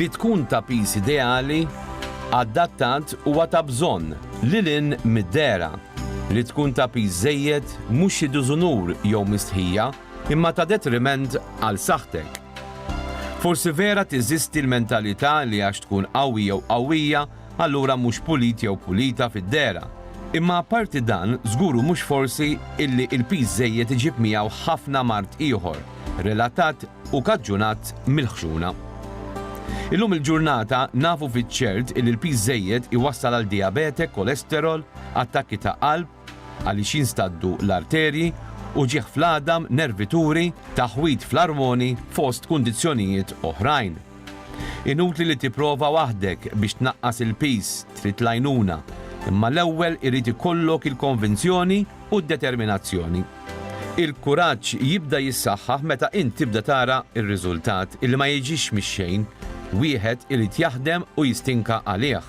Li tkun ta' piż ideali, adattat huwa ta' bżonn, lil hinn mid-dehra. Li tkun ta' piż żejjed mhux xi diżunur jew mistħija, imma ta' detriment għal saħħtek. Forsi vera teżisti l-mentalità li għax tkun qawwi jew qawwija, allura mhux pulit jew pulita fid-dehra. Imma apparti dan, żgur u mhux forsi illi l-piż żejjed iġib miegħu ħafna mard ieħor, relatat u kaġġunat mill-ħxuna. Illum il-ġurnata nafu fiċ-ċert illi l-piż żejjed iwassal għal dijabete, kolesterol, attakki ta' qalb, għaliex jinstaddu l-arterji, uġigħ fl-għadam, nervituri, taħwid fl-armoni fost kundizzjonijiet oħrajn. Inutli li tipprova waħdek biex tnaqqas il-piż, trid l-għajnuna, imma l-ewwel irid ikollok il-konvinzjoni u d-determinazzjoni. Il-kuraġġ jibda jissaħħaħ meta int tibda tara r-riżultat illi ma jiġix mix-xejn, wieħed irid jaħdem u jistinka għalih.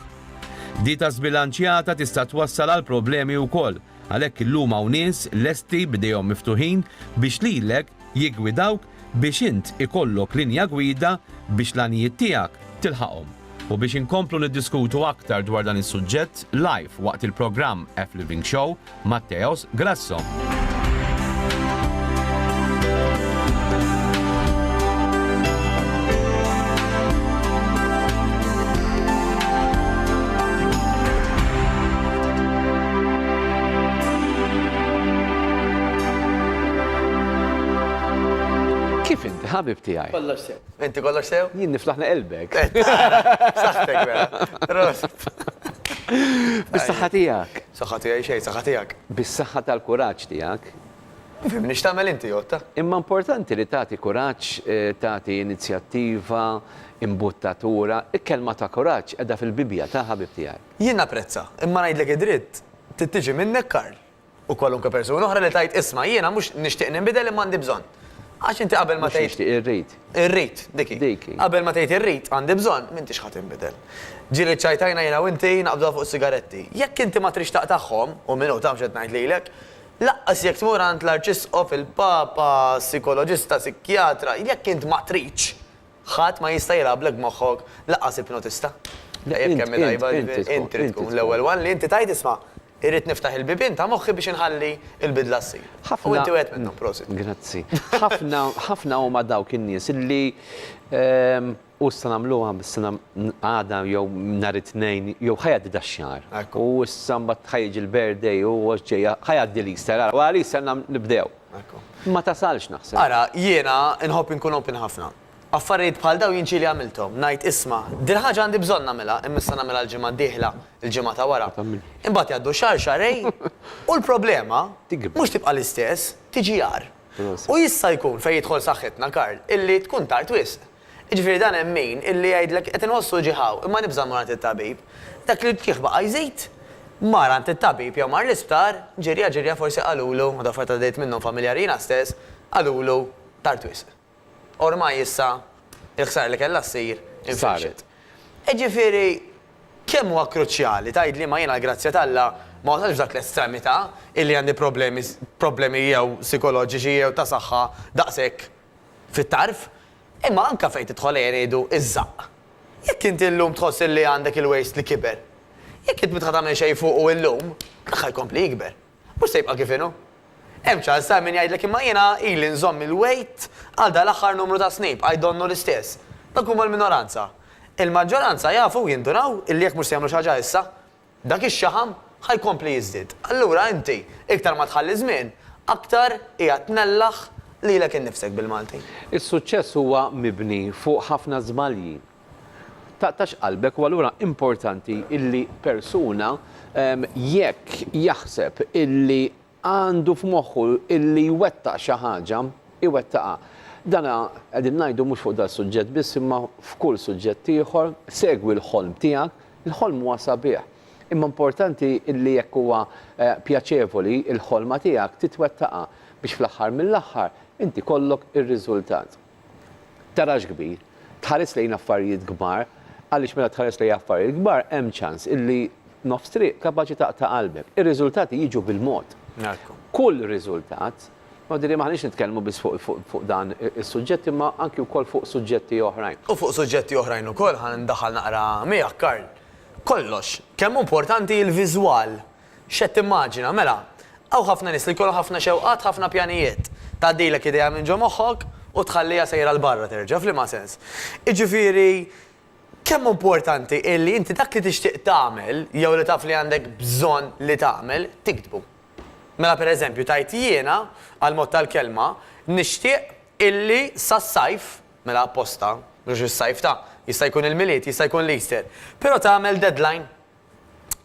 Dieta żbilanċjata tista' twassal għal problemi wkoll, għalhekk illum hawn nies lesti b'idejhom miftuħin biex lilek jiggwidawk biex int ikollok linja gwida biex l-għanijiet tiegħek tilħaqhom. U biex inkomplu niddiskutu aktar dwar dan is-suġġett live waqt il-programm F-Living Show, Matteos Grasso. Kif inti ħabib tiegħi? Kollox sew. Inti kollox sew? Jien niflaħ neqilbek. Saħtek mela. Prosit. Bis-saħħa tiegħek. Saħħa tiegħi xejn, saħħa tiegħek. Bis-saħħa tal-kuraġġ tiegħek. Nifhimni x'tagħmel inti Jotta. Imma importanti li tagħti kuraġġ, tagħti inizjattiva, imbuttatura. Il-kelma ta' kuraġġ qiegħda fil-Bibbja ta' ħabib tiegħi. Jien napprezza, imma ngħidlek id-dritt, trid tiġi minnek Karl. U kwalunkwe persuna oħra li tgħid isma' jiena mhux nixtieq ninbidel imma għandi bżonn. Għax inti qabel ma Mhux tgħid. nixtieq, irrid. Irrid, dik hi. Dik hi. Qabel ma tgħid irrid, għandi bżonn, m'intix ħa tinbidel. Ġieli ċċajtajna jiena u inti naqbduha fuq is-sigaretti. Jekk inti ma tridx taqtagħhom, u min hu taf x'qed ngħid lilek, laqqas jekk tmur għand l-Arċisqof, il-Papa, psikoloġista, sikjatra, jekk int ma tridx, Ħadd ma jista' jilgħablek b'moħħok lanqas ipnotista. Tajjeb kemm hi tajba, ġifieri int trid tkun l-ewwel one li inti tgħid isma' irrid niftaħ il-bibien ta' moħħi biex inħalli l-bidla ssir. U inti wieħed minnhom, prosit. Grazzi. Ħafna ħafna huma dawk in-nies illi u issa nagħmluha issa għada jew nhar it-Tnejn jew ħa jgħaddi dax-xahar. U issa mbagħad ħa jiġi l-birthday u għax ġejja ħa jgħaddi l-Easter, ara wara l-Easter nibdew. Ma tasalx naħseb. Ara, jiena nħobb inkun open ħafna. Affarijiet bħal dawn jien ġieli għamilthom. Ngħid isma', dil-ħaġa għandi bżonn nagħmilha, imma issa nagħmilha l-ġimgħa d-dieħla, il-ġimgħa ta' wara. Imbagħad jgħaddu xahar, xahrejn, u l-problema mhux tibqa' l-istess, tiġi agħar. U jista' jkun fejn jidħol saħħitna, Karl, illi tkun tard wisq. Jiġifieri dan hemm min illi jgħidlek qed inħossu ġieħ imma nibża' mmur għand it-tabib. Dak li l-ġieħ baqa' jżid, mar għand it-tabib jew mar l-isptar, ġirja ġirja forsi qalulu, u dawn affarijiet għaddejt minnhom familjari jiena stess, qalulu tard wisq. Ormai issa il-ħsara li kellha ssir infirxet. Jiġifieri kemm huwa kruċjali tgħidli imma jiena għall-grazzja t'Alla ma wasaltx f'dak l-estremità illi għandi problemi problemi jew psikoloġiċi jew ta' saħħa daqshekk fit-tarf, imma anke fejn tidħol ejja ngħidu ż-żaqq. Jekk inti llum tħoss illi għandek il-waist li kiber, jekk int m'int ħa tagħmel xejn fuqu illum, dak ħa jkompli jikber. Mhux se jibqa' kif inhu. Hemm ċans ta' min jgħidlek imma jiena ili nżomm il-weight għal dal-aħħar numru ta' snin, bqajt donnu l-istess. Dawk huma l-minoranza. Il-maġġoranza jafu u jindunaw illi jekk mhux se jagħmlu xi ħaġa issa, Dak ix-xaħam ħa jkompli jiżdied. Allura inti, iktar ma tħalli żmien, aktar qiegħed tnellaħ lilek innifsek bil-Malti. Is-suċċess huwa mibni fuq ħafna żbalji. Taqtax qalbek u allura importanti illi persuna jekk jaħseb illi għandu f'moħħu illi jwettaq xi ħaġa, iwettaqha. Dan qegħdin ngħidu mhux fuq dal-suġġett biss imma f'kull suġġett ieħor, segwi l-ħolm tiegħek, il-ħolm huwa sabiħ. Imma importanti illi jekk huwa pjaċevoli l-ħolma tiegħek titwettaqha biex fl-aħħar mill-aħħar inti jkollok ir-riżultat. Tarax kbir, tħares lejn affarijiet kbar, għaliex meta tħares lejn affarijiet kbar hemm ċans illi nofs triq kapaċi taqta' qalbek. Ir-riżultati jiġu bil-mod. Kull riżultat. Voldiri m'aħniex nitkellmu biss fuq dan is-suġġett imma anki wkoll fuq suġġetti oħrajn. U fuq suġġetti oħrajn ukoll ħa nindaħal naqra miegħek Karl. Kollox. Kemm hu importanti l-viżwal. X'qed timmaġina? Mela, hawn ħafna nies li jkollhom ħafna xewqat, ħafna pjanijiet. Tgħaddilek idea minn ġo moħħok u tħalliha sejra 'l barra terġa', f'liema sens? Jiġifieri, kemm hu importanti illi inti dak li tixtieq tagħmel jew li taf li għandek bżonn li tagħmel, tiktbu. Mela pereżempju tgħid jiena, għall-mod tal-kelma, nixtieq illi sas-sajf, mela apposta, mhux is-sajf ta', jista' jkun il-Milied, jista' jkun l-Easter, però tagħmel deadline.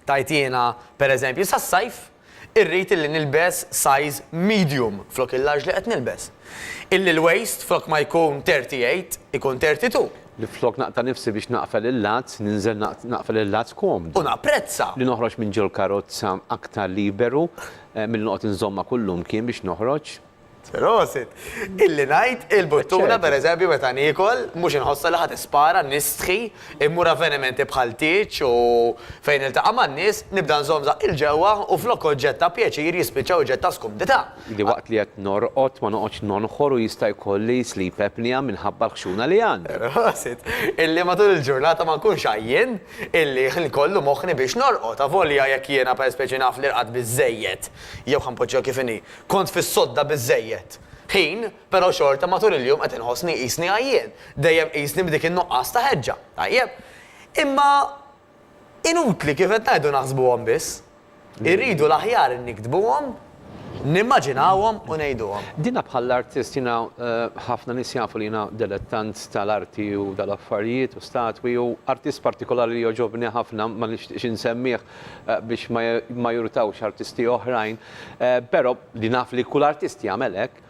Tgħid jiena, pereżempju, sas-sajf irrid illi nilbes size medium flok il-large li qed nilbes. Illi l-waist flok ma jkun 38, ikun 32. Li flok naqta' nifsi biex naqfel il-lazz, ninżel naqfel il-lazz komdu. U napprezza. Li noħroġ minn ġol-karozza aktar liberu milli noqgħod inżommha kullumkien biex noħroġ. Prosit. Illi ngħid, il-buttuna pereżempju meta niekol, mhux inħossha li ħa tispara, nistħi, immur avvenimenti bħal tieġ u fejn niltaqa' man-nies, nibda nżomm żaqqi 'l ġewwa u flok oġġett ta' pjaċir jispiċċa oġġett ta' skumdità. Li waqt li qed norqod ma noqgħodx nonħor u jista' jkolli sleep apnea minħabba l-ħxuna li għandi. Prosit. Illi matul il-ġurnata ma nkunx għajjien, illi l-ħin kollu moħħni biex norqod, avolja jekk jiena per speċi naf li rqadt biżżejjed, jew ħa npoġġiha kif inhi, Kont fis-sodda biżżejjed ħin, però xorta matul il-jum qed inħossni qisni għajjien, dejjem qisni b'dik in-nuqqas ta' ħeġġa. Tajjeb. Imma inutli kif qed ngħidu naħsbuhom biss. Irridu l-aħjar niktbuhom, nimmaġinawhom u ngħiduhom. Dina bħall-artist, jiena ħafna nies jafu li jiena delettant tal-arti u tal-affarijiet u statwi u artist partikolari li jogħġobni ħafna ma nixtieqx insemmih biex ma jurtawx artisti oħrajn, Però li naf li kull artist jagħmel hekk,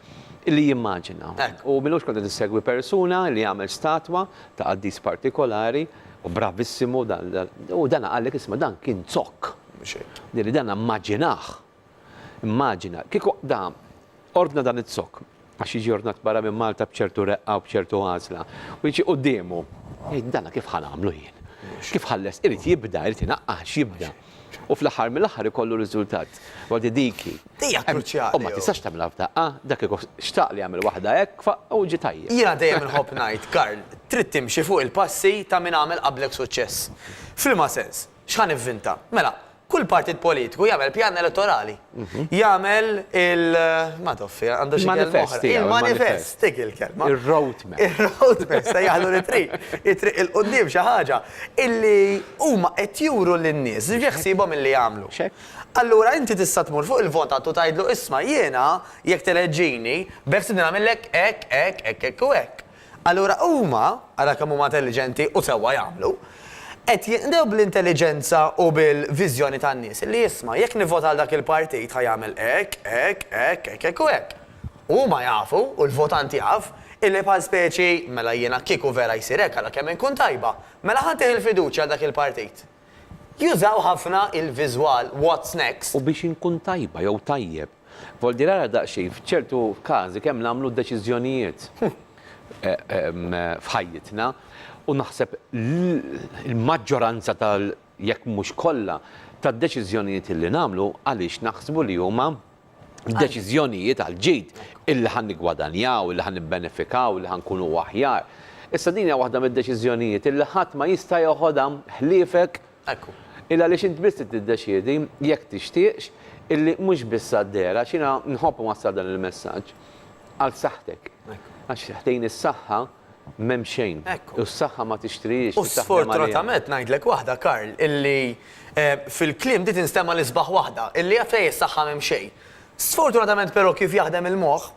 li jimmaġina. U m'ilux kont qed insegwi persuna li għamel statwa ta' qaddis partikolari, u bravissimu dan, u dan qallek isma' dan kien zokk. Li dan immaġinah. Immaġina. Kieku da ordna dan iz-zokk, għax jiġi ordnat barra minn Malta b'ċertu reqqa u b'ċertu għażla, u jiġi quddiemu, jgħid dana kif ħa nagħmlu jien? Kif ħalles? Irid jibda, irid inaqqax, jibda. U fl-aħħar mill-aħħar ikollu riżultat. Għaldi dik hi. Hija kruċjali. U ma tistax tagħmilha f'daqqa, dak kieku xtaq li jagħmel waħda hekk u ġie tajjeb. Jiena dejjem inħobb ngħid, Karl, trid timxi fuq il-passi ta' min għamel qablek suċċess. F'liema sens? X'ħa nivvinta? Mela, kull partit politiku jagħmel pjan elettorali. Jagħmel il... Ma toffi, għandu xi kelma oħra. Il-manifest, dik il-kelma. Ir-roadmap. Ir-roadmap, sejjaħlu li trid. It-triq 'il quddiem xi ħaġa illi huma qed juru lin-nies li ħsiebhom illi jagħmlu. Allura inti tista' tmur fuq il-votant u tgħidlu isma' jiena jekk teleġġini beħsibni nagħmillek hekk, hekk, hekk, hekk u hekk. Allura huma, ara kemm huma intelliġenti u sewwa jagħmlu, qed jinqdew bl-intelliġenza u bil-viżjoni tan-nies li isma' jekk nivvota għal dak il-partit ħa jagħmel hekk, hekk, hekk, hekk, hekk u hekk. U huma jafu, u l-votant jaf, illi bħal speċi, mela jiena kieku vera jsir hekk ara kemm inkun tajba, mela ħa ntih il-fiduċja għal dak il-partit. Jużaw ħafna il-viżwal, what's next? U biex inkun tajba jew tajjeb. Voldir ara daqsxejn f'ċertu każi kemm nagħmlu deċiżjonijiet f'ħajjitna u naħseb l-maġġoranza tal jekk mhux kollha tad-deċiżjonijiet li nagħmlu għaliex naħsbu li huma deċiżjonijiet għall-ġid illi ħa niggwadanjaw, illi ħa nibbenefikaw, illi ħa nkunu aħjar. Issa din hija waħda mid-deċiżjonijiet illi ħadd ma jista' jeħodha ħliefek. Ekku. Il għaliex int biss trid tiddeċiedi jekk tixtieqx illi mhux biss għad-dehra, għax jiena nħobb inwassal dan il-messaġġ, għal saħħtek. Għax ħdejn is-saħħa m'hemm xejn. U s-saħħa ma tixtrihiex. U sfortunatament ngħidlek waħda, Karl, illi fil-kliem di tinstema' l-isbaħ waħda, illi fejn is-saħħa m'hemm xejn. Sfortunatament però kif jaħdem il-moħħ,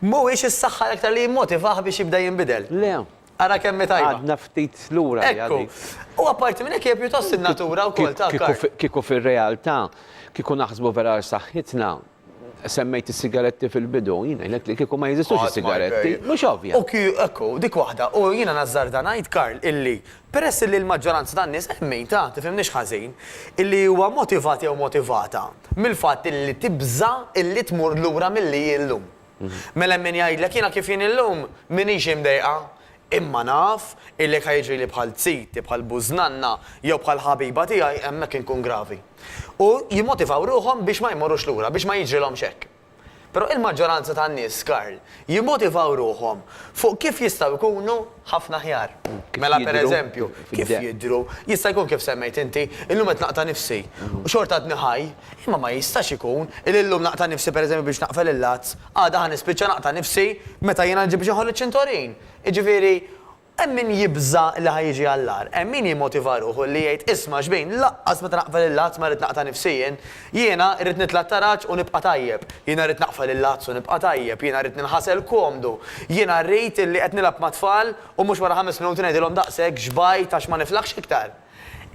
mhuwiex is-saħħa l-aktar li jimmotivah biex jibda jinbidel. Le. Ara kemm hi tajba. Għadna ftit lura. Ekku. U apparti minn hekk hija pjuttost in-natura wkoll ta' Karl. Kieku fir-realtà, kieku naħsbu vera għal saħħitna, semmejt is-sigaretti fil-bidu, jien ngħidlek li kieku ma jeżistux is-sigaretti, mhux ovvja. U ekku, dik waħda. U jiena nażżarda ngħid, Karl, illi peress illi l-maġġoranza tan-nies, hemm min, ta, tifhimnix ħażin, illi huwa motivat jew motivata mill-fatt illi tibża' illi tmur lura milli hi llum. Mela hemm min jgħidlek jiena kif jien illum m'iniex imdejqa, imma naf illi jekk ħa jiġrili bħal ziti, bħal bużnanna jew bħal ħabiba tiegħi hemmhekk inkun gravi. U jimmotivaw ruħhom biex ma jmorrux lura, biex ma jiġrilhomx hekk. Però il-maġġoranza tan-nies, Karl, jimmotivaw ruħhom fuq kif jistgħu jkunu ħafna aħjar. Mela per eżempju, kif jidhru, jista' jkun kif semmejt inti, illum qed naqta' nifsi u xorta għadni ħaj, imma ma jistax ikun illi llum naqta' nifsi per eżempju biex naqfel il-lazz, għada ħa nispiċċa naqta' nifsi meta jiena nġib biex inħoll iċ-ċintorin. Jiġifieri, Hemm min jibża' li ħa jiġi għall-agħar. Hemm min jimmotiva ruħu li jgħid, 'Isma' xbin, lanqas meta naqfel il-lazz ma rrid naqta' nifsi jien. Jiena rrid nitla' t-taraġ u nibqa' tajjeb. Jiena rrid naqfel il-lazz u nibqa' tajjeb. Jiena rrid ninħasel komdu. Jiena rrid illi qed nilgħab mat-tfal u mhux wara ħames minuti ngħidilhom daqshekk xbajt għax ma niflaħx iktar.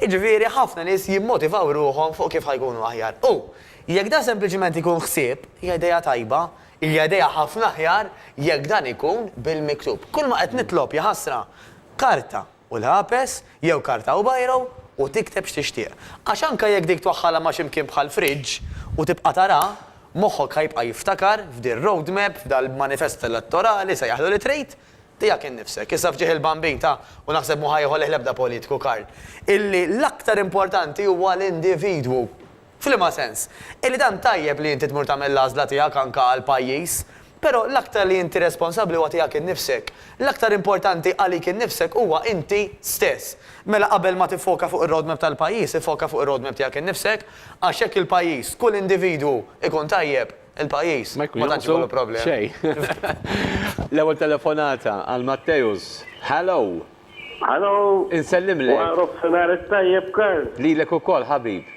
Jiġifieri ħafna nies jimmotivaw ruħhom fuq kif ħa jkunu aħjar. U, jekk dan sempliċiment ikun ħsieb, hija idea tajba, Hija idea ħafna aħjar jekk dan ikun bil-miktub. Kull ma qed nitlob, jaħasra, karta u lapes jew karta u biro u tikteb x'tixtieq. Għax anke jekk dik twaħħalha ma' xi mkien bħal fridge u tibqa' taraha, moħħok ħa jibqa' jiftakar f'dir-roadmap, f'dal-manifest elettorali, sejjaħlu li trid, tiegħek innifsek. Issa f'ġieħ il-Bambin ta' u naħseb mhu ħa jieħu għalih l-ebda politiku, Karl, illi l-aktar importanti huwa l-individwu. F'liema sens? Illi dan tajjeb li inti tmur tagħmel l-għażla tiegħek anke għall-pajjiż, però l-aktar li inti responsabbli huwa tiegħek innifsek. L-aktar importanti għalik innifsek huwa inti stess. Mela qabel ma tiffoka fuq ir-roadmap tal-pajjiż, iffoka fuq ir-roadmap tiegħek innifsek, għax jekk il-pajjiż, kull individwu, ikun tajjeb, il-pajjiż Ma jkun ma tantx jonqsu ikollu problemi. xejn. L-ewwel telefonata għal Matteus. Hello! Hello! Insellimlek. Wara nofsinhar it-tajjeb Karl. Lilek ukoll ħabib.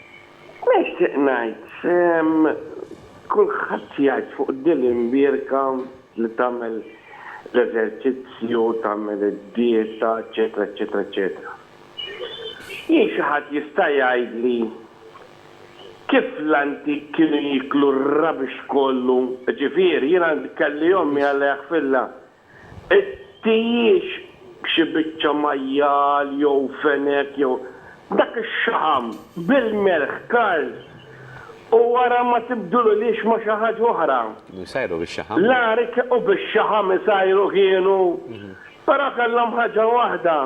Nixtieq ngħid, kulħadd jgħid fuq din l-imbierka li tagħmel l-eżerċizzju, tagħmel id-dieta, eċċetera, eċċetera, eċċetera. Jien xi ħadd jista' jgħidli kif l-antik kienu jieklu r-rubbish kollu, ġifieri jien kelli ommi Alla jaħfirlha, Ittihiex xi biċċa majjal jew fenek jew dak ix-xaħam bil-melħ, Karl, u wara ma tibdululhiex ma' xi ħaġa oħra. Kienu jsajru bix-xaħam. L-agħar u bix-xaħam isajru kienu. Però kellhom ħaġa waħda.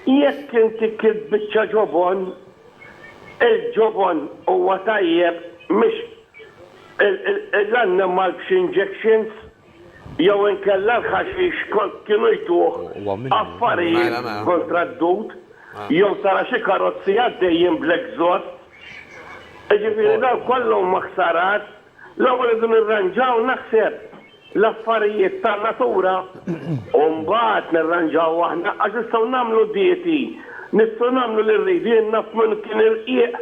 Jekk inti kilt biċċa ġobon, il-ġobon huwa tajjeb mhix l-annimal b'xi injections jew inkella l-ħaxix kont kienu jtuh affarijiet kontra d-dud jew tara xi karozzi għaddejjin bl-exhaust. Jiġifieri dawn kollha huma ħsarat. L-ewwel irridu nirranġaw naħseb l-affarijiet tan-natura u mbagħad nirranġaw aħna għax nistgħu nagħmlu dieti, nistgħu nagħmlu li rridu, jien naf min kien irqiq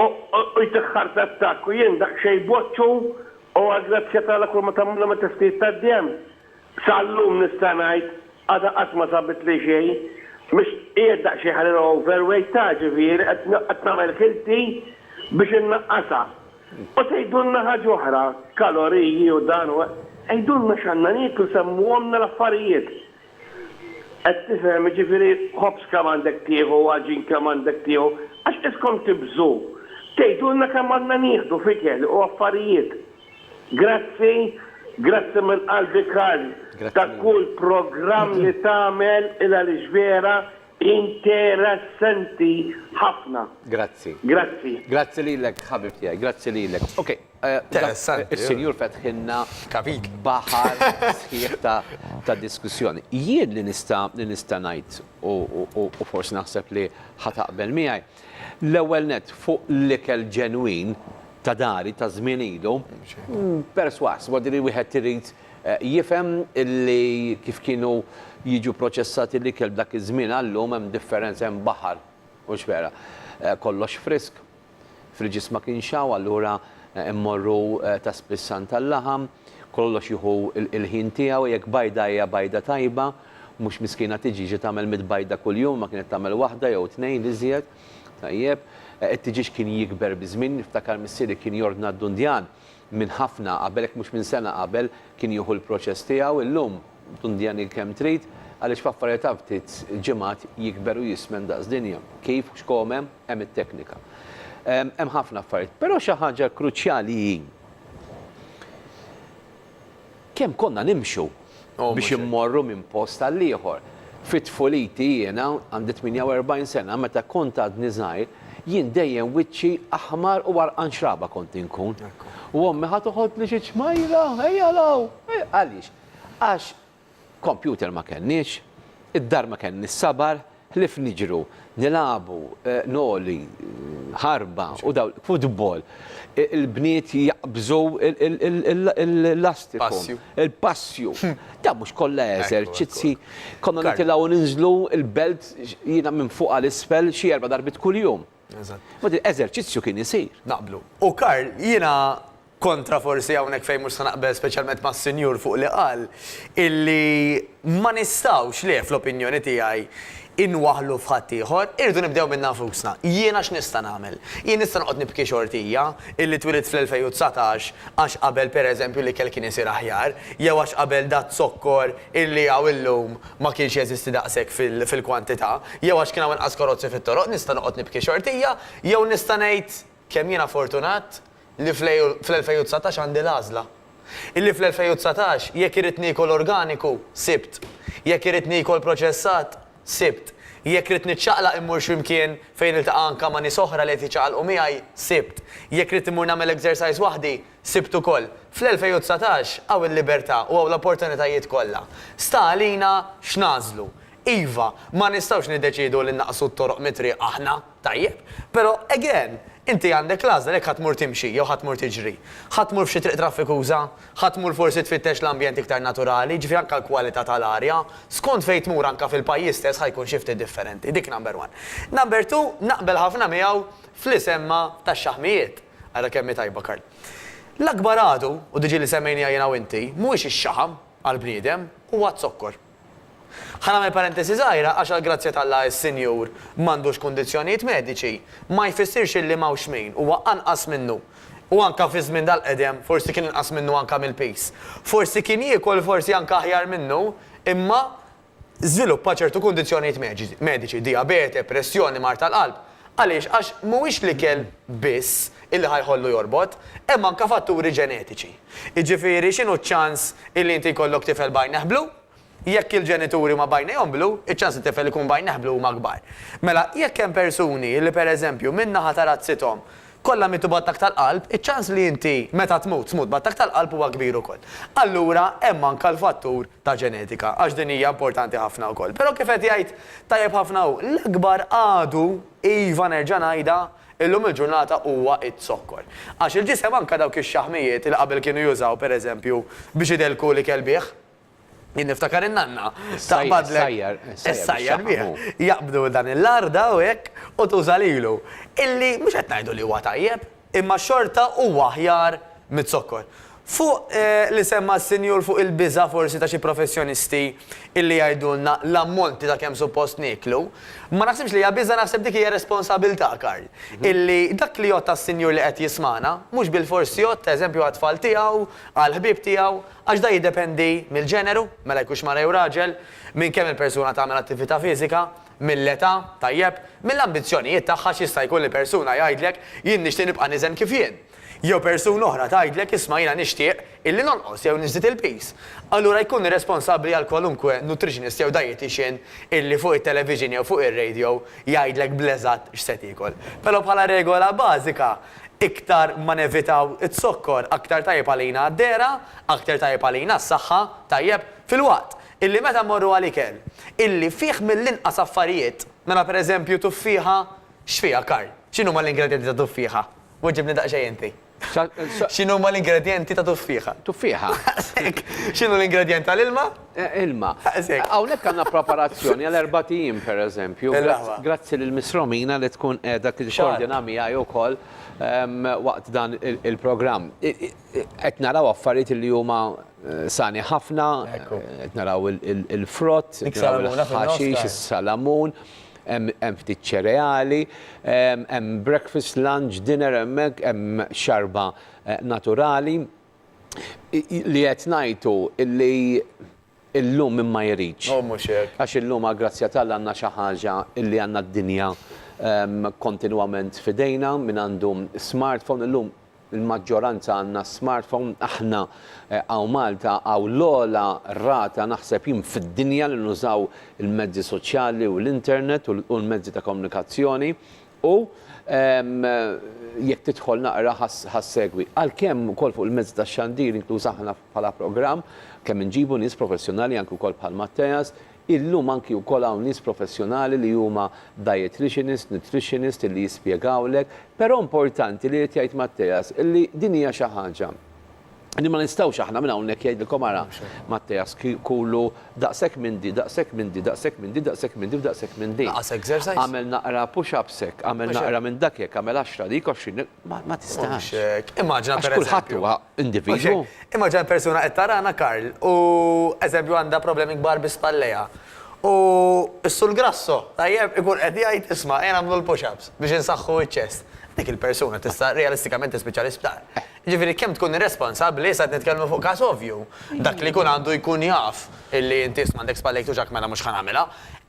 u jtih heart attack u jien daqsxejn boċċu u għall-grazzja t'Alla kull ma tagħmilhom it-testijiet tad-demm. Sal-lum nista' ngħid għadha qatt ma sabitli xejn. Mhix qiegħed daqsxejn ħalli overweight ta' ġifieri qed nagħmel ħilti biex innaqqasha. U tgħidulna ħaġa oħra, kaloriji u dan u għidulna x'għandna nieklu, semmuhomlna l-affarijiet. Qed tifhem, jiġifieri ħobż kemm għandek tieħu, għaġin kemm għandek tieħu, għax qiskom tibżu. Tgħidulna kemm għandna nieħdu f'ikel u affarijiet. Grazzi, grazzi minn qalbi Karl ta' kull programm li tagħmel il għaliex vera Interessenti ħafna. Grazzi. Grazzi. Grazzi lilek ħabib tiegħi, grazzi lilek. Ok, Interessanti. Is-sinjur fetħilna Kapitlu. baħar sħiħ ta' ta' diskussjoni. Jien li nista' li nista' ngħid u u u forsi naħseb li ħa taqbel miegħi, l-ewwel nett fuq l-ikel ġenwin ta' dari ta' żmien ilu, persważ, vuol dire wieħed irid Jifhem li kif kienu jiġu proċessati l-ikel dak iż-żmien għal-lum hemm differenza, hemm baħar, hux vera? Kollox frisk, friġis ma kienx hawn allura mmorru ta' spiss għand tal-laħam, kollox jieħu l-ħin tiegħu, jekk bajda hija bajda tajba, mhux miskina tiġiġa tagħmel mitt bajda kuljum imma kienet tagħmel waħda jew tnejn l-iżjed, tajjeb. It-tiġieġ kien jikber biż-żmien, niftakar missieri kien jordna d-dundjan minn ħafna qabel, jekk mhux minn sena qabel, kien jieħu l-proċess tiegħu, illum dundjani kemm trid, għaliex f'affarijiet ta' ftit ġimgħat jikber u jismen daqs dinja. Kif, x'kome, hemm it-teknika. Hemm ħafna affarijiet. Però xi ħaġa kruċjali hi kemm konna nimxu biex immorru minn post għal ieħor. Fi tfuliti jiena, għandi 48 sena, meta kont għadni żgħir, jien dejjem wiċċi aħmar u għarqan xraba kont inkun. U ommi ħa toħodli xi ċmajra, ejja 'l hawn. Għaliex? Għax Computer ma kellniex, id-dar ma kellniex sabar, ħlief niġru, nilagħbu, noli, ħarba u dawn, futbol. Il-bniet jaqbżu l-lastiku. Il-passju. Dawn mhux kollha eżerċizzi. Konna nitilgħu u ninżlu l-belt jiena minn fuq għal isfel xi erba' darbiet kuljum. Eżerċizzju kien isir. Naqblu. U Karl, jiena kontra forsi hawnhekk fejn mhux se naqbel speċjalment mas-Sinjur fuq li qal, illi ma nistgħux, le fl-opinjoni tiegħi, inwaħħlu f'ħaddieħor, irridu nibdew minna nfusna. Jiena x'nista' nagħmel? Jien nista' noqgħod nibki xortija illi twilidt fl-2019 għax qabel pereżempju l-ikel kien isir aħjar, jew għax qabel daz-zokkor illi hawn illum ma kienx jeżisti daqshekk fil-kwantità, jew għax kien hawn inqas karozzi fit-toroq, nista' noqgħod nibki xortija, jew nista' ngħid kemm jiena fortunat li fl-2019 għandi l-għażla. Illi fl-2019 jekk irrid niekol organiku, sibt. Jekk irrid niekol proċessat, sibt. Jekk ridt niċċaqlaq immur xi mkien fejn niltaqa' anke ma' nies oħra li qed jiċċaqalqu miegħi, sibt. Jekk ridt immur nagħmel exercise waħdi, sibt ukoll. Fl-2019 hawn il-libertà u hawn l-opportunitajiet kollha. Sta għalina x'nagħżlu. Iva, ma nistgħux niddeċiedu li nnaqqsu t-toroq mit-triq aħna. Tajjeb. Però, again, inti għandek l-għażla jekk ħa tmur timxi jew ħa tmur tiġri. Ħa tmur f'xi triq traffikuża? Ħa tmur forsi tfittex l-ambjent iktar naturali, jiġifieri anke l-kwalità tal-arja. Skont fejn tmur anke fil-pajjiż stess ħa jkun xi ftit differenti. Dik number one. Number two, naqbel ħafna miegħu f'li semma tax-xaħmijiet. Ara kemm hi tajba, Karl. L-akbar għadu, u diġi li semmejniha jiena u inti, mhuwiex ix-xaħam għall-bniedem, huwa z-zokkor. Ħa nagħmel parentesi żgħira għax għall-grazzja t'Alla s-sinjur m'għandux kundizzjonijiet mediċi, ma jfissirx illi m'hawnx min huwa anqas minnu. U anka fi żmien dal-qedem forsi kien inqas minnu anka mill-piż. Forsi kien jiekol forsi anka aħjar minnu, imma żviluppa ċertu kundizzjonijiet mediċi, dijabete, pressjoni, mard tal-qalb. Għaliex? Għax mhuwiex l-ikel biss illi ħa jħollu jorbot, hemm anka fatturi ġenetiċi. Jiġifieri x'inhu ċ-ċans illi inti jkollok tifel b'għajnejh blu? Jekk il-ġenituri huma b'għajnejhom blu, iċ-ċans li t-tifel ikun b'għajnejh blu huma kbar. Mela, jekk hemm persuni li pereżempju min-naħa ta' razzithom kollha mietu b'attakk tal-qalb, iċ-ċans li inti meta tmut, tmut b'attakk tal-qalb huwa kbir ukoll. Allura hemm anke l-fattur ta' ġenetika, għax din hija importanti ħafna wkoll. Però kif qed jgħid tajjeb ħafna hu, l-akbar għadu, iva nerġa' ngħidha, illum il-ġurnata huwa z-zokkor. Għax il-ġisem anke dawk ix-xaħmijiet li qabel kienu jużaw pereżempju biex idelku l-ikel bih, Jien niftakar in-nanna. Taqbadlek. Issajjar bih. Jaqbdu dan il-larda u hekk u tuża lilu. Illi mhux qed ngħidu li huwa tajjeb, imma xorta huwa aħjar miz-zokkor. Fuq li semma s-sinjur fuq il-biża' forsi ta' xi professjonisti illi jgħidulna l-ammonti ta' kemm suppost nieklu, ma naħsibx li hija biża' naħseb dik hija responsabilità, Karl. Illi dak li jgħodd għas-sinjur li qed jismagħna, mhux bilfors jgħodd, eżempju, għat-tfal tiegħu, għall-ħbieb tiegħu, Għax dan jiddependi mill-ġeneru, mela jkunx mara jew raġel, minn kemm il-persuna tagħmel attività fiżika, mill-età, tajjeb, mill-ambizzjonijiet tagħha għax jista' jkun li persuna jgħidlek jien nixtieq nibqa' niżen kif jien. Jew persuna oħra tgħidlek isma' jiena nixtieq illi nonqos jew niżdied il-piż. Allura jkun irresponsabbli għal kwalunkwe nutritionist jew dietician illi fuq it-television jew fuq ir-radio jgħidlek bl-eżatt x'se tiekol. Però bħala regola bażika, Iktar ma nevitaw iz-zokkor, aktar tajjeb għalina għad-dehra, aktar tajjeb għalina għas-saħħa, tajjeb, filwaqt illi meta mmorru għal ikel illi fih mill-inqas affarijiet, mela pereżempju tuffieħa, x'fiha Karl? X'inhuma l-ingredjenti ta' tuffieħa? Weġibni daqsxejn inti. X'inhuma l-ingredjenti ta' tuffieħa? Tuffieħa. Daqshekk. X'inhu l-ingredjent tal-ilma? Ilma. Daqshekk. Hawnhekk għandna preparazzjoni għal erbat ijiem pereżempju. Grazzi lil Miss Romina li tkun qiegħda tikkordina miegħi wkoll waqt dan il-programm. Qed naraw affarijiet li huma sani ħafna, qed naraw il-frott, qed naraw il-ħaxix, is-salamun, hemm ftit ċereali, hemm breakfast, lunch, dinner hemmhekk, hemm xarba naturali. Li qed ngħid hu li illum min ma jridx. Oh, mhux hekk. Għax illum għall-grazzja t'Alla għandna xi ħaġa illi għandna d-dinja kontinwament f'idejna, min għandu smartphone illum il-maġġoranza għandna smartphone, aħna hawn Malta hawn l-ogħla rata naħseb jien fid-dinja li nużaw il-mezzi soċjali u l-internet u l-mezzi ta' komunikazzjoni. U jekk tidħol naqra ħa ssegwi. Għalkemm ukoll fuq il-mezzi tax-xandir, inkluż aħna bħala programm, kemm inġibu nies professjonali anki wkoll bħal Matteas, illum anki wkoll hawn nies professjonali li huma dietitianist, nutritionist illi jispjegawlek, però importanti li qed jgħid Matteas illi din hija xi ħaġa li ma nistgħux aħna minn hawnhekk jgħidilkom ara Matteas kulu daqshekk minn di, daqshekk minn di, daqshekk minn di, daqshekk minn di u daqshekk minn di. Lanqas exercise. Agħmel naqra push-ups hekk, agħmel naqra minn dak hekk, agħmel għaxra dik, 20 dik, ma tistax. Mhux hekk. Immaġina Għax kulħadd huwa individwu. Immaġina persuna qed tarana Karl u eżempju għandha problemi kbar bi spallejha. U s-Sur Grasso, tajjeb, ikun qed jgħid isma' ejja nagħmlu l-push-ups biex insaħħu ċ-chest. Dik il-persuna tista' realistikament tispiċċa l-isptar. Jiġifieri kemm tkun irresponsabbli, issa qed nitkellmu fuq każ ovvju, dak li jkun għandu jkun jaf illi inti isma' għandek spallejk tuġgħek mela mhux ħa nagħmilha.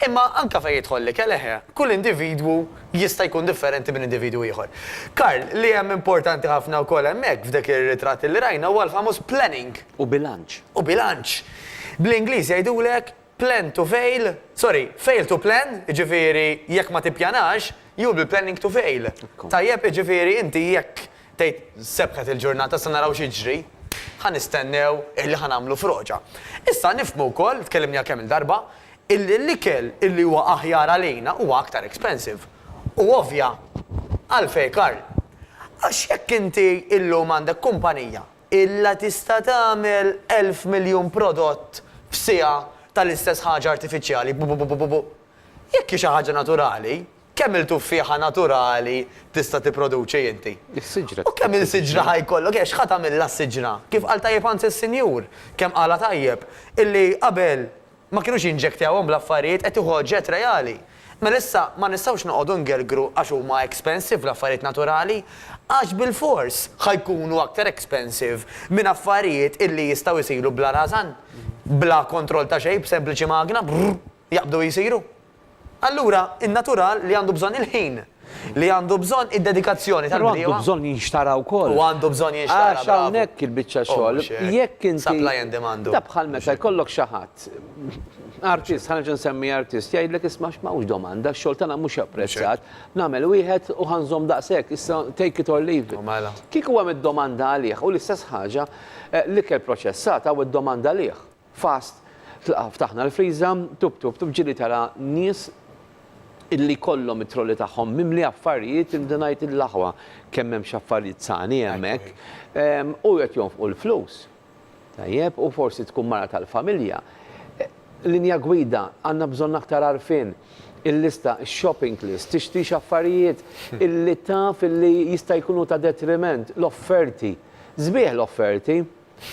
Imma anke fejn jidħol l-ikel eħe, kull individwu jista' jkun differenti minn individwu ieħor. Karl, li hemm importanti ħafna wkoll hemmhekk f'dak ir-ritratt illi rajna huwa l-famuż planning. U bilanċ. U bilanċ. Bl-Ingliż jgħidulek plan to fail, sorry, fail to plan, jiġifieri jekk ma tippjanax, you will be planning to fail. Tajjeb, jiġifieri inti jekk Tgħid sebħet il-ġurnata sa naraw x'jiġri, ħa nistennew illi ħa nagħmlu froġa. Issa nifhmu wkoll, tkellimniha kemm-il darba, illi l-ikel illi huwa aħjar għalina huwa aktar expensive. U ovvja. Għalfejn Karl? Għax jekk inti illum għandek kumpanija illa tista' tagħmel 1000 miljun prodott f'siegħa tal-istess ħaġa artifiċjali, bububububu. Jekk hi xi ħaġa naturali, Kemm-il tuffieħa naturali tista' tipproduċi inti? Is-siġra U kemm-il siġra ħa jkollok? Eh, x'ħa tagħmilha s-siġra? Kif qal tajjeb anzi s-sinjur, kemm qalha tajjeb, illi qabel ma kinux jinġektjawhom bl-affarijiet qed tieħu oġġett reali. Mela issa ma nistgħux noqogħdu ngergru għax huma expensive l-affarijiet naturali, għax bilfors ħa jkunu aktar expensive minn affarijiet illi jistgħu jsiru bla rażan, bla kontroll ta' xejn, b'sempliċi magna, brrr, jaqbdu jsiru. Allura, in-natural li għandu bżonn il-ħin, li għandu bżonn id-dedikazzjoni Però għandu tal-bdiewa. bżonn jinxtara wkoll. U għandu bżonn jinxtara, Għax bravu. hawnhekk il-biċċa U xogħol, mhux hekk. jekk inti. Supply and demand. Da bħal meta jkollok xi ħadd, artist, ħa nerġa' nsemmi artist, jgħidlek isma' għax m'hawnx domanda, x-xogħol tagħna mhux apprezzat, nagħmel wieħed u ħa nżomm daqshekk, issa take it or leave it. U mela. Kieku hemm id-domanda għalih, u l-istess ħaġa, l-ikel proċessat hawn id-domanda għalih. Fast, tlaqa' ftaħna l-friża, tub tub tub ġieli tara nies illi jkollhom it-trolley tagħhom mimli affarijiet nibda ngħid il-aħwa kemm hemm x'affarijiet sani hemmhekk u qed jonfqu l-flus. Tajjeb, u forsi tkun mara tal-familja. Linja gwida, għandna bżonn aktar għarfien. Il-lista, ix-shopping list, tixtrix affarijiet illi taf illi jista' jkunu ta' detriment, l-offerti. Sbieħ l-offerti,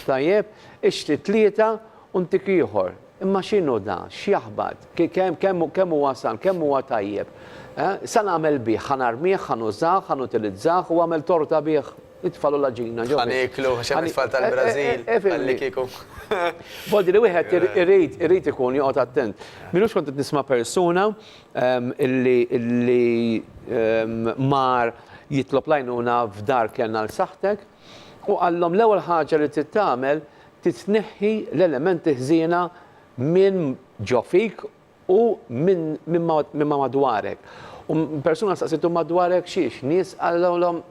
Tajjeb, ixtri tlieta u ntik ieħor. Imma x'inhu da? X'jaħbat? Kemm kemm kemm huwa san, kemm huwa tajjeb? Eh? Sa nagħmel bih? Ħa narmih, ħa nużah, ħa nutilizzah u agħmel torta bih? Itfagħlu l-għaġina ġo Ħa nieklu, għax hemm it-tfal tal-Brażil, ħalli kieku. Vuol dire wieħed irid irid ikun joqgħod attent. M'ilux kont qed nisma' persuna illi illi mar jitlob l-għajnuna f'dar kenn għal saħħtek U qallhom l-ewwel ħaġa li trid tagħmel trid tneħħi l-elementi ħżiena minn ġo fik u minn minn ma' madwarek. U persuna staqsitu madwarek xiex, nies qallhom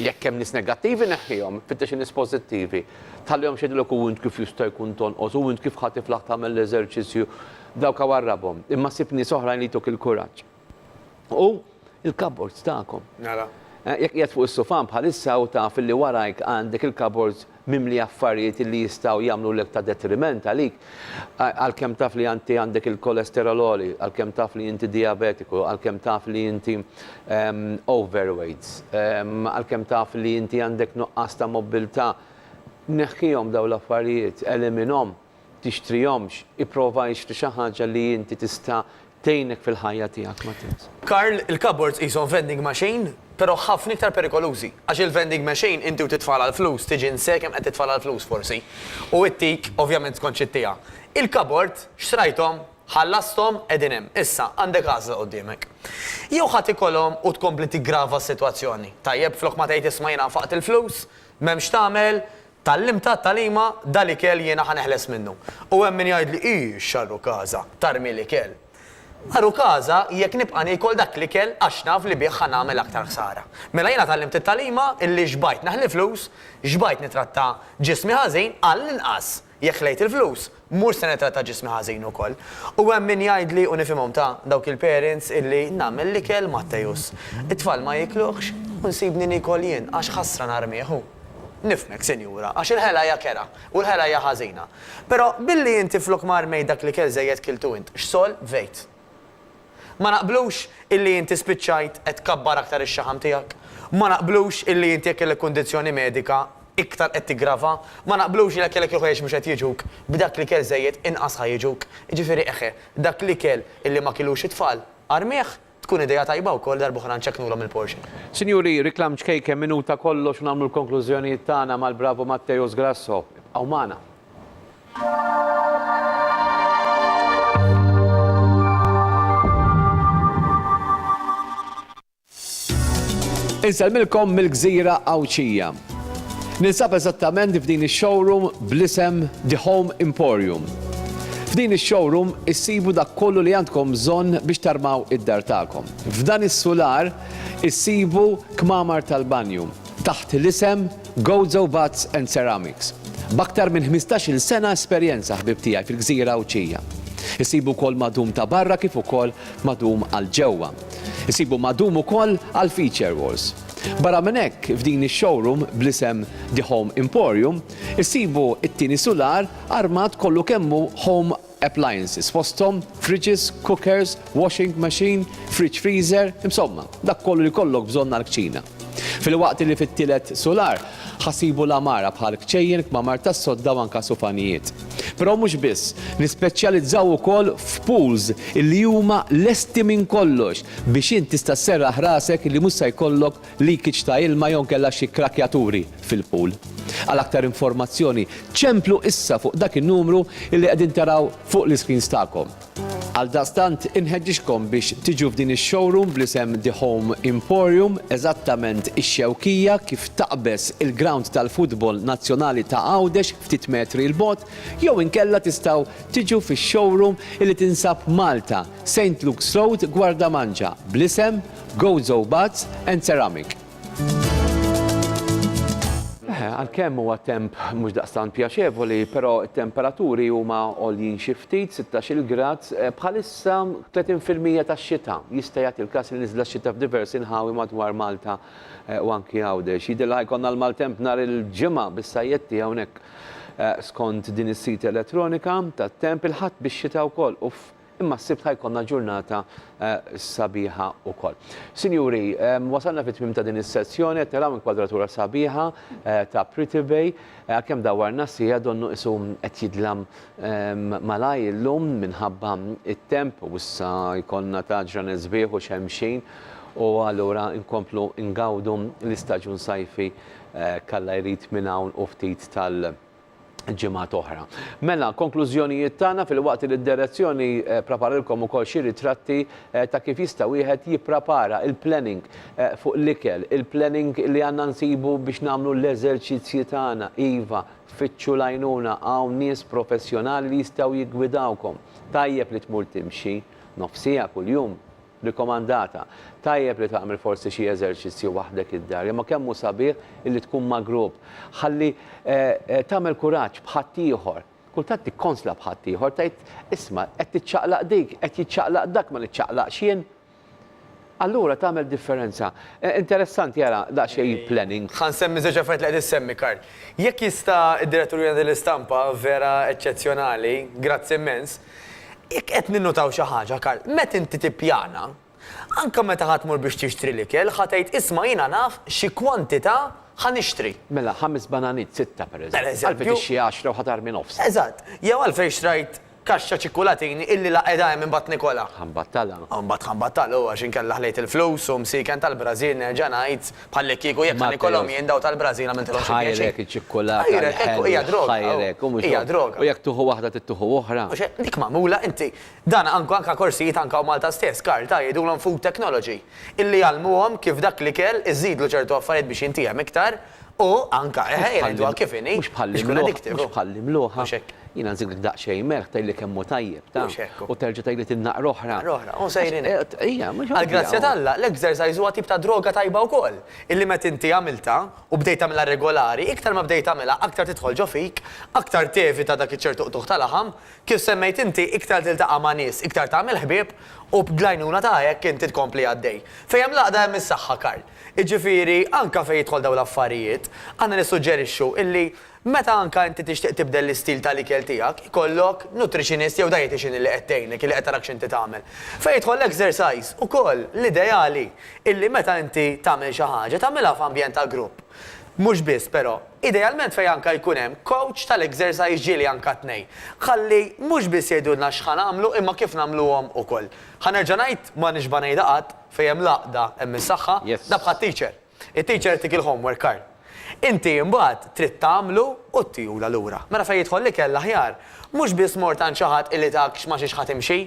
jekk hemm nies negattivi neħħihom, fittex in-nies pożittivi. Tħallihomx jgħidulek u int kif jista' jkun tonqos, u int kif ħa tiflaħ tagħmel l-eżerċizzju. Dawk warrabhom. Imma sib nies oħrajn li jtuk il-kuraġġ. U il-cupboards tagħkom. Mela. Eh, jekk qiegħed fuq is-sufan bħalissa u taf li warajk għandek il-cupboards mimli affarijiet li jistgħu jagħmlulek ta' detriment għalik, għalkemm taf li inti għandek il-kolesterol għoli, għalkemm taf li inti diabetiku, għalkemm taf li inti ehm, overweight, ehm, għalkemm taf li inti għandek nuqqas ta' mobilità, neħħihom dawn l-affarijiet, eliminhom. Tixtrihomx, ipprova ixtri xi ħaġa li inti tista' tgħinek fil-ħajja tiegħek, Matteus. Karl, il-cupboards qishom vending machine, però ħafna iktar perikolużi. Għax il-vending machine inti u titfagħalha l-flus tiġi nse kemm qed titfagħalha l-flus forsi. U ittik ovvjament skont x'ittiha. Il-cupboard, xtrajthom, ħallasthom, qegħdin hemm. Issa, għandek għażla quddiemek. Jew ħa tikolhom u tkompli tiggrava s-sitwazzjoni. Tajjeb, flok ma tgħid isma' jiena nfaqt il-flus, m'hemm x'tagħmel, Tgħallimtha t-tagħlima, dal-ikel jiena ħa neħles minnu. U hemm min jgħidli, Ih, x'għarrukaża, tarmi l-ikel. Għarukaża jekk nibqa' niekol dak l-ikel għax naf li bih ħa nagħmel aktar ħsara. Mela jiena tgħallimt it-tagħlima illi xbajt naħli flus, xbajt nitratta ġismi ħażin, għall-inqas jekk ħlejt il-flus, mhux se nitratta ġismi ħażin ukoll. U hemm min jgħidli u nifhimhom ta' dawk il-parents illi nagħmel l-ikel Matteus. It-tfal ma jikluhx u nsibni niekol jien għax ħasra narmih hu. Nifhmek, sinjura, għax il-ħela hija kerha u l-ħela hija ħażina. Però billi inti flok ma armejt dak l-ikel żejjed kiltu int, x'solvejt? Ma naqblux illi inti spiċċajt qed tkabbar aktar ix-xaħam tiegħek? Ma naqblux illi inti jekk kellek kundizzjoni medika iktar qed tiggrava? Ma naqblux li jekk kellek il-ħwejjeġ mhux qed jiġuk, b'dak l-ikel żejjed inqas ħa jiġuk? Jiġifieri eħe, dak l-ikel illi ma kilux it-tfal, armih, tkun idea tajba wkoll darb'oħra nċekknulhom il-portion. Sinjuri, reklam ċkejken minuta kollox u nagħmlu l-konklużjonijiet tagħna mal-bravu Matteus Grasso. Ibqgħu magħna. Insellmilkom mill-gżira Għawdxija. Ninsab eżattament f'din ix-showroom bl-isem The Home Emporium. F'din ix-showroom issibu dak kollu li għandkom bżonn biex tarmaw id-dar tagħkom. F'dan is-sular issibu kmamar tal-banju taħt l-isem Gozo Baths and Ceramics. B'aktar minn 15-il sena esperjenza ħbieb tiegħi fil-gżira Għawdxija. Issibu wkoll madum ta' barra kif ukoll madum għal ġewwa. Issibu madum ukoll għal feature walls. Barra minn hekk, f'din ix-showroom bl-isem The Home Emporium, issibu t-tieni sular armat kollu kemm hu home appliances, fosthom fridges, cookers, washing machine, fridge freezer, insomma, dak kollu li jkollok bżonn għall-kċina. Filwaqt li fit-tielet sular ħa ssibu l-għamara bħal kċejjen, kmamar tas-sodda u anke sufanijiet. Però mhux biss, nispeċjalizzaw ukoll f'pools li huma lesti minn kollox biex int tista' sserraħ rasek li mhux se jkollok leakage ta' ilma jew inkella xi krakkjaturi fil-pool. Għal aktar informazzjoni ċemplu issa fuq dak in-numru li qegħdin taraw fuq l-iscreens tagħkom. Għaldaqstant inħeġġiġkom biex tiġu f'din ix-showroom bl-isem The Home Emporium, eżattament ix-Xewkija kif taqbeż il-ground tal-futbol nazzjonali ta' Għawdex ftit metri 'l bogħod, jew inkella tistgħu tiġu fix-showroom illi tinsab Malta, Saint Luke's Road, Gwardamanġa, bl-isem Gozo Baths and Ceramic. Eħe, għalkemm huwa temp mhux daqstant pjaċevoli, però t-temperaturi huma għoljin xi ftit, 16-il grad, bħalissa 30% tax-xita. Jista' jagħti l-każ li niżla x-xita f'diversi nħawi madwar Malta u anki Għawdex. Jidher li ħa jkollna l-maltemp nhar il-Ġimgħa bis-sajjetti hawnhekk skont din is-sit elettronika tat-temp, il-Ħadd bix-xita wkoll. Uff! Imma s-Sibt ħa jkollna ġurnata sabiħa wkoll. Sinjuri, wasalna fit-tmiem ta' din is-sezzjoni, qed naraw inkwadratura sabiħa ta' Pretty Bay, għalkemm dawwarna siegħa donnu qisu qed jidlam malajr illum minħabba t-temp u issa jkollna ta' ġranet sbieħ u xemxin u allura nkomplu ngawdu l-istaġun sajfi k'Alla jrid minn hawn u ftit tal- ġimgħat oħra. Mela, konklużjonijiet tagħna filwaqt li d-direzzjoni ppraparilkom ukoll xi ritratti ta' kif jista' wieħed jipprapara il-planning fuq l-ikel, il-planning li għandna nsibu biex nagħmlu l-eżerċizzji tagħna. Iva, fittxu l-għajnuna, hawn nies professjonali li jistgħu jiggwidawkom. Tajjeb li tmur timxi nofs siegħa kuljum, Rikomandata. Tajjeb li tagħmel forsi xi eżerċizzju waħdek id-dar, imma kemm hu sabiħ illi tkun ma' grupp. Ħalli tagħmel kuraġġ b'ħaddieħor. Kultant tikkonsla b'ħaddieħor, tgħid, isma' qed tiċċaqlaq dik, qed jiċċaqlaq dak, ma niċċaqlaqx jien. Allura tagħmel differenza. Interessanti ara daqsxejn planning. Ħa nsemmi żewġ affarijiet li qed issemmi, Karl. Jekk jista' d-direttur jurina din l-istampa vera eċċezzjonali, grazzi immens. Jekk qed ninnutaw xi ħaġa, Karl, meta inti tippjana, anke meta ħa tmur biex tixtri l-ikel, ħa tgħid isma' jiena naf xi kwantità ħa nixtri. Mela, ħames bananiet, sitta pereżempju. Pereżempju. Għalfejn tixtri għaxra u ħa tarmi nofs. Eżatt. Jew għalfejn xtrajt kaxxa ċikkulatini illi la qiegħda hemm imbagħad nikolha. Ħa nbattalha. U mbagħad ħa nbattalha hu għax inkella ħlejt il-flus u msiken tal-Brażil nerġa' ngħid Bħallikieku jekk ħa nikolhom jien daw tal-Brażil għamiltilhom xi pjaċir. Tħajrek iċ-ċikkulata. Tħajrek, ekku, hija droga. Tħajrek, u mhux. Hija droga. U jekk tuħu waħda trid tuħu oħra. Mhux hekk, dik magħmula inti. Dan anke anke korsijiet anke hawn Malta stess, Karl, ta' jgħidulhom food technology. Illi jgħallmuhom kif dak l-ikel iżżidlu ċertu affarijiet biex jintiegħem iktar. U anka, eħe, ejja ngħiduha kif inhi, Mhux bħal biex tkun addictive. Mhux bħal l-imluħa. Mhux hekk. Jiena nżidlek daqsxejn melħ tgħidli kemm hu tajjeb, ta. Mhux hekk hu. U terġa' tgħidli trid naqra oħra. Naqra oħra, u sejrin hekk. Ija, mhux Għall-grazzja t'Alla, l-exercise huwa tip ta' droga tajba wkoll, illi meta inti għamiltha u bdejt tagħmilha regolari, iktar ma bdejt tagħmilha aktar tidħol ġo fik, aktar tevita dak iċ-ċertu qtugħ ta' laħam, kif semmejt inti, iktar tiltaqa' ma' nies, iktar tagħmel ħbieb u bl-għajnuna ta' hekk inti tkompli għaddej. Fejn hemm l-għaqda hemm is-saħħa, Karl. Jiġifieri, anke fejn jidħol dawn l-affarijiet, aħna nissuġġerixxu illi meta anke inti tixtieq tibdel l-istil tal-ikel tiegħek, ikollok nutritionist jew dietician illi qed tgħinek, illi qed tarak x'inti tagħmel. Fejn jidħol l-exercise, ukoll l-ideali illi meta inti tagħmel xi ħaġa, tagħmilha f'ambjent ta' grupp. Mhux biss, però, idealment fejn anke jkun hemm coach tal-exercise ġieli anke tnejn. Ħalli mhux biss jgħidulna x'ħa nagħmlu imma kif nagħmluhom ukoll. Ħa nerġa' ngħid, ma nixba' ngħidha qatt, Fejn hemm l-għaqda hemm is-saħħa, da bħat-teacher. It-teacher jtik il-homework Karl. Inti imbagħad trid tagħmlu u ttihulha lura. Mela fejn jidħol l-ikel l-aħjar, mhux biss mort għand xi ħadd illi tak x'ma xiex ħa timxi.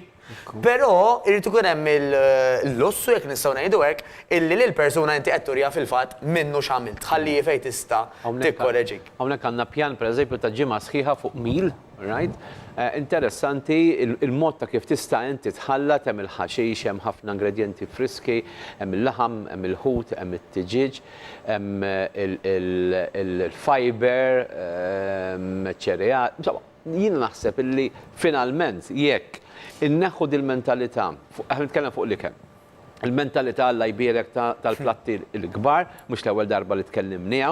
Però irid ikun hemm il-lussu jekk nistgħu ngħidu hekk illi lill-persuna inti qed turiha fil-fatt minnu x'għamilt ħalli hi fejn tista' tikkoreġik. Hawnhekk għandna pjan pereżempju ta' ġimgħa sħiħa fuq meal. Right? Interessanti il-mod ta' kif tista' inti tħallat, hemm il-ħaxix, hemm ħafna ingredjenti friski, hemm il-laħam, hemm il-ħut, hemm it-tiġieġ, hemm il-fiber, ċereal. Insomma, jiena naħseb illi finalment jekk inneħħu dil-mentalità, qed nitkellem fuq l-ikel, Il-mentalità Alla jbierek tal-platti l-kbar, mhux l-ewwel darba li tkellimniha.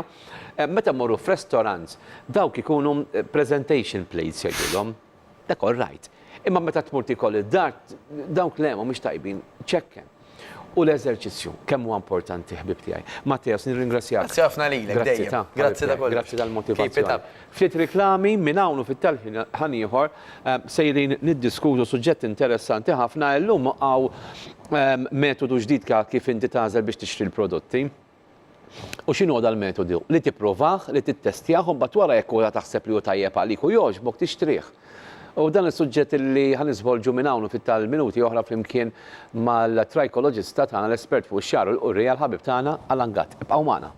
Meta mmorru f'restaurants, dawk ikunu presentation plates jgħidulhom. Dak all right. Imma meta tmur tiekol id-dar, dawk le mhumiex tajbin, ċekken. U l-eżerċizzju, kemm huwa importanti ħbieb tiegħi. Matteos, nirringrazzjak. Grazzi ħafna lilek dejjem. Grazzi ta' kollox. Grazzi tal-motivazzjoni. Ftit riklami minn hawn u fit-telħin ieħor sejrin niddiskutu suġġett interessanti ħafna illum hawn metodu ġdid ta' kif inti tagħżel biex tixtri l-prodotti. U x'inhu dal-metodu? Li tipprovah, li tittestjah u mbagħad wara jekk huwa taħseb li hu tajjeb għalik u jogħġbok tixtrih. U dan is-suġġett li ħa niżvolġu minn hawn u ftit tal-minuti oħra flimkien mal-trikoloġista tagħna l-espert fuq ix-xagħar u l-qurriegħa l-ħabib tagħna Alan Gatt. Ibqgħu magħna.